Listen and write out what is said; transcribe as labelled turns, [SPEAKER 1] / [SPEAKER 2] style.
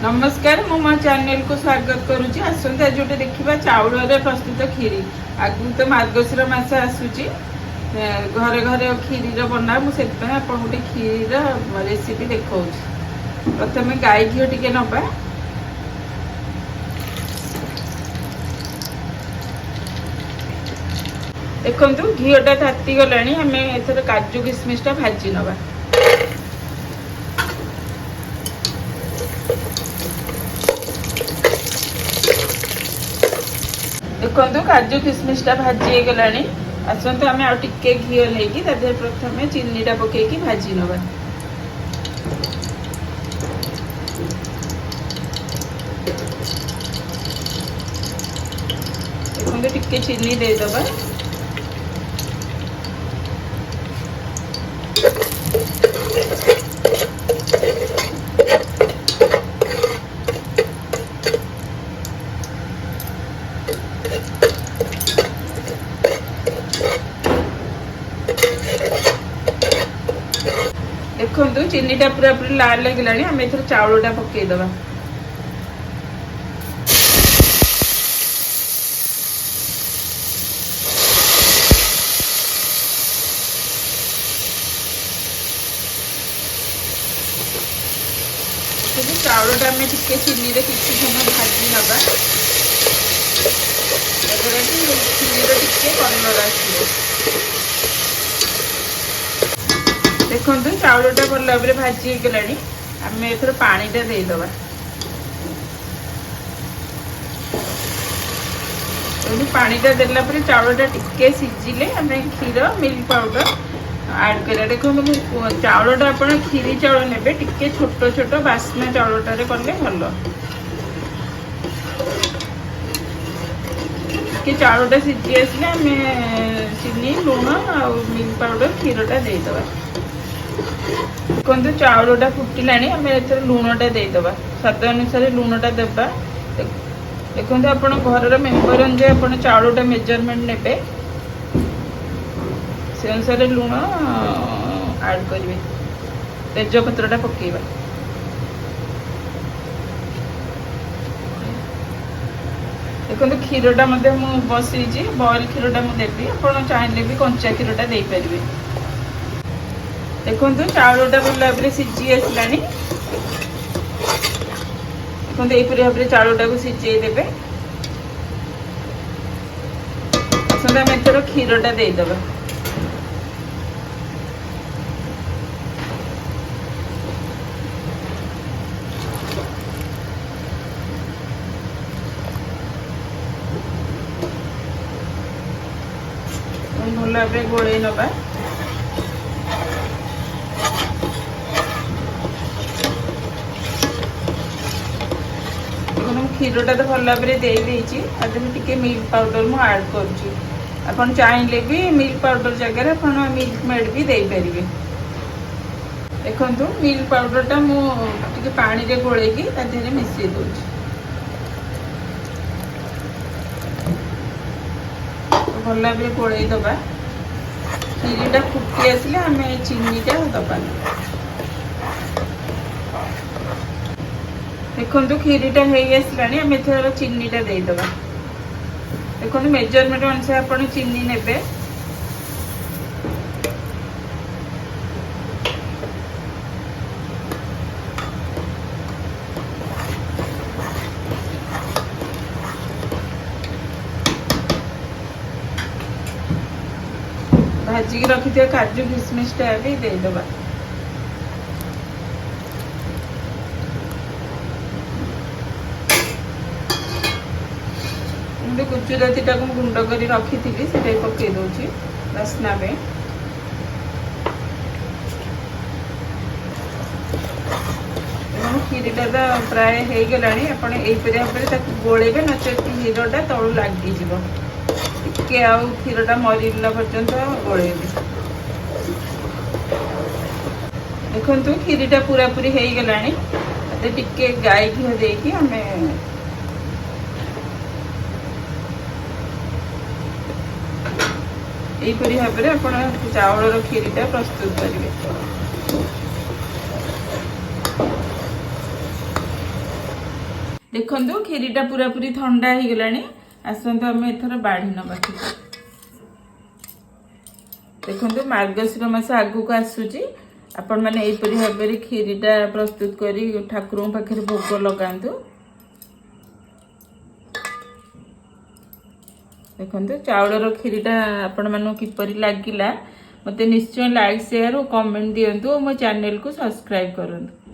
[SPEAKER 1] ନମସ୍କାର, ମୁଁ ମୋ ଚ୍ୟାନେଲକୁ ସ୍ୱାଗତ କରୁଛି। ଆସନ୍ତୁ ଆଜି ଗୋଟେ ଦେଖିବା ଚାଉଳରେ ପ୍ରସ୍ତୁତ କ୍ଷୀରି। ଆଗକୁ ତ ମାର୍ଗଶିର ମାସ ଆସୁଛି, ଘରେ ଘରେ କ୍ଷୀରିର ବନା। ମୁଁ ସେଥିପାଇଁ ଆପଣଙ୍କୁ ଗୋଟେ କ୍ଷୀରିର ରେସିପି ଦେଖାଉଛି। ପ୍ରଥମେ ଗାଈ ଘିଅ ଟିକେ ନେବା। ଦେଖନ୍ତୁ, ଘିଅଟା ତାତିଗଲାଣି। ଆମେ ଏଥର କାଜୁ କିସମିସଟା ଭାଜି ନେବା। ଦେଖନ୍ତୁ, କାଜୁ କିସମିସଟା ଭାଜି ହେଇଗଲାଣି। ଆସନ୍ତୁ ଆମେ ଆଉ ଟିକେ ଘିଅ ନେଇକି ତା ଦେହରେ ପ୍ରଥମେ ଚିନିଟା ପକେଇକି ଭାଜି ନେବା। ଦେଖନ୍ତୁ, ଟିକେ ଚିନି ଦେଇଦେବା। ଦେଖନ୍ତୁ, ଚିନିଟା ପୁରାପୁରି ଲାଲ ଲାଗିଲାଣି। ଆମେ ଏଥର ଚାଉଳଟା ପକେଇଦବା। ଚାଉଳଟା ଆମେ ଟିକେ ଚିନିରେ କିଛି ସମୟ ଭାଜି ନେବା, ଯାହାଦ୍ୱାରା କି ଚିନିର ଟିକେ କଲର ଆସିବ। ଦେଖନ୍ତୁ, ଚାଉଳଟା ଭଲ ଭାବରେ ଭାଜି ହେଇଗଲାଣି। ଆମେ ଏଥର ପାଣିଟା ଦେଇଦେବା। ପାଣିଟା ଦେଲା ପରେ ଚାଉଳଟା ଟିକେ ସିଝିଲେ ଆମେ କ୍ଷୀର, ମିଲ୍କ ପାଉଡର ଆଡ୍ କରିବା। ଦେଖନ୍ତୁ, ମୁଁ ଚାଉଳଟା, ଆପଣ କ୍ଷୀରି ଚାଉଳ ନେବେ, ଟିକେ ଛୋଟ ଛୋଟ ବାସ୍ନା ଚାଉଳଟାରେ କଲେ ଭଲ। ଟିକେ ଚାଉଳଟା ସିଝି ଆସିଲେ ଆମେ ଚିନି, ଲୁଣ ଆଉ ମିଲ୍କ ପାଉଡର, କ୍ଷୀରଟା ଦେଇଦେବା। ଦେଖନ୍ତୁ, ଚାଉଳଟା ଫୁଟିଲାଣି। ଆମେ ଏଥର ଲୁଣଟା ଦେଇଦେବା। ସ୍ୱାଦ ଅନୁସାରେ ଲୁଣଟା ଦେବା। ଦେଖନ୍ତୁ, ଆପଣ ଘରର ମେମ୍ବର ଅନୁଯାୟୀ ଆପଣ ଚାଉଳଟା ମେଜରମେଣ୍ଟ ନେବେ, ସେ ଅନୁସାରେ ଲୁଣ ଆଡ୍ କରିବେ। ତେଜପତ୍ରଟା ପକେଇବା। ଦେଖନ୍ତୁ, କ୍ଷୀରଟା ମଧ୍ୟ ମୁଁ ବସେଇଛି। ବଏଲ୍ କ୍ଷୀରଟା ମୁଁ ଦେବି, ଆପଣ ଚାହିଁଲେ ବି କଞ୍ଚା କ୍ଷୀରଟା ଦେଇପାରିବେ। ଦେଖନ୍ତୁ, ଚାଉଳଟା ଭଲ ଭାବରେ ସିଝି ଆସିଲାଣି। ଦେଖନ୍ତୁ, ଏହିପରି ଭାବରେ ଚାଉଳଟାକୁ ସିଝେଇ ଦେବେ। ଆସନ୍ତୁ ଆମେ ଏଥର କ୍ଷୀରଟା ଦେଇଦେବା। ଭଲ ଭାବରେ ଗୋଳେଇ ନେବା। ଦେଖନ୍ତୁ, ମୁଁ କ୍ଷୀରଟା ତ ଭଲ ଭାବରେ ଦେଇ ଦେଇଛି। ତା ଦେହରେ ଟିକେ ମିଲ୍କ ପାଉଡର ମୁଁ ଆଡ୍ କରୁଛି। ଆପଣ ଚାହିଁଲେ ବି ମିଲ୍କ ପାଉଡର ଜାଗାରେ ଆପଣ ମିଲ୍କ ମେଡ୍ ବି ଦେଇପାରିବେ। ଦେଖନ୍ତୁ, ମିଲ୍କ ପାଉଡରଟା ମୁଁ ଟିକେ ପାଣିରେ ଗୋଳେଇକି ତା ଦେହରେ ମିଶେଇ ଦେଉଛି। ଭଲ ଭାବରେ ଗୋଳେଇ ଦେବା। କ୍ଷୀରିଟା ଫୁଟି ଆସିଲେ ଆମେ ଚିନିଟା ଦେବା। ଦେଖନ୍ତୁ, କ୍ଷୀରିଟା ହେଇ ଆସିଲାଣି। ଆମେ ଏଥର ଚିନିଟା ଦେଇଦେବା। ଦେଖନ୍ତୁ, ମେଜରମେଣ୍ଟ ଅନୁସାରେ ଆପଣ ଚିନି ନେବେ। ଭାଜିକି ରଖିଥିବା କାଜୁ କିସମିସଟା ବି ଦେଇଦେବା। ଏମିତି ଗୁଜୁରାତିଟାକୁ ମୁଁ ଗୁଣ୍ଡ କରି ରଖିଥିଲି, ସେଟା ବି ପକେଇ ଦଉଛି ବାସ୍ନା ପାଇଁ। ଏବଂ କ୍ଷୀରିଟା ତ ପ୍ରାୟ ହେଇଗଲାଣି। ଆପଣ ଏଇପରି ଭାବରେ ତାକୁ ଗୋଳେଇବେ, ନଚେତ୍ କ୍ଷୀରଟା ତଳୁ ଲାଗିଯିବ। ଟିକେ ଆଉ କ୍ଷୀରଟା ମରିଲା ପର୍ଯ୍ୟନ୍ତ ଗୋଳେଇବେ। ଦେଖନ୍ତୁ, କ୍ଷୀରିଟା ପୁରାପୁରି ହେଇଗଲାଣି। ତାতে ଟିକେ ଗାଈ ଘିଅ ଦେଇକି ଆମେ ଏହିପରି ଭାବରେ ଆପଣ ଚାଉଳର କ୍ଷୀରିଟା ପ୍ରସ୍ତୁତ କରିବେ। ଦେଖନ୍ତୁ, କ୍ଷୀରିଟା ପୁରାପୁରି ଥଣ୍ଡା ହେଇଗଲାଣି। ଆସନ୍ତୁ, ଆମେ ଏଥର ବାଢ଼ି ନେବା କ୍ଷୀରି। ଦେଖନ୍ତୁ, ମାର୍ଗଶିର ମାସ ଆଗକୁ ଆସୁଛି। ଆପଣମାନେ ଏହିପରି ଭାବରେ କ୍ଷୀରିଟା ପ୍ରସ୍ତୁତ କରି ଠାକୁରଙ୍କ ପାଖରେ ଭୋଗ ଲଗାନ୍ତୁ। ଦେଖନ୍ତୁ, ଚାଉଳର କ୍ଷୀରିଟା ଆପଣମାନଙ୍କୁ କିପରି ଲାଗିଲା, ମୋତେ ନିଶ୍ଚୟ ଲାଇକ୍, ସେୟାର ଓ କମେଣ୍ଟ ଦିଅନ୍ତୁ ଓ ମୋ ଚ୍ୟାନେଲକୁ ସବସ୍କ୍ରାଇବ୍ କରନ୍ତୁ।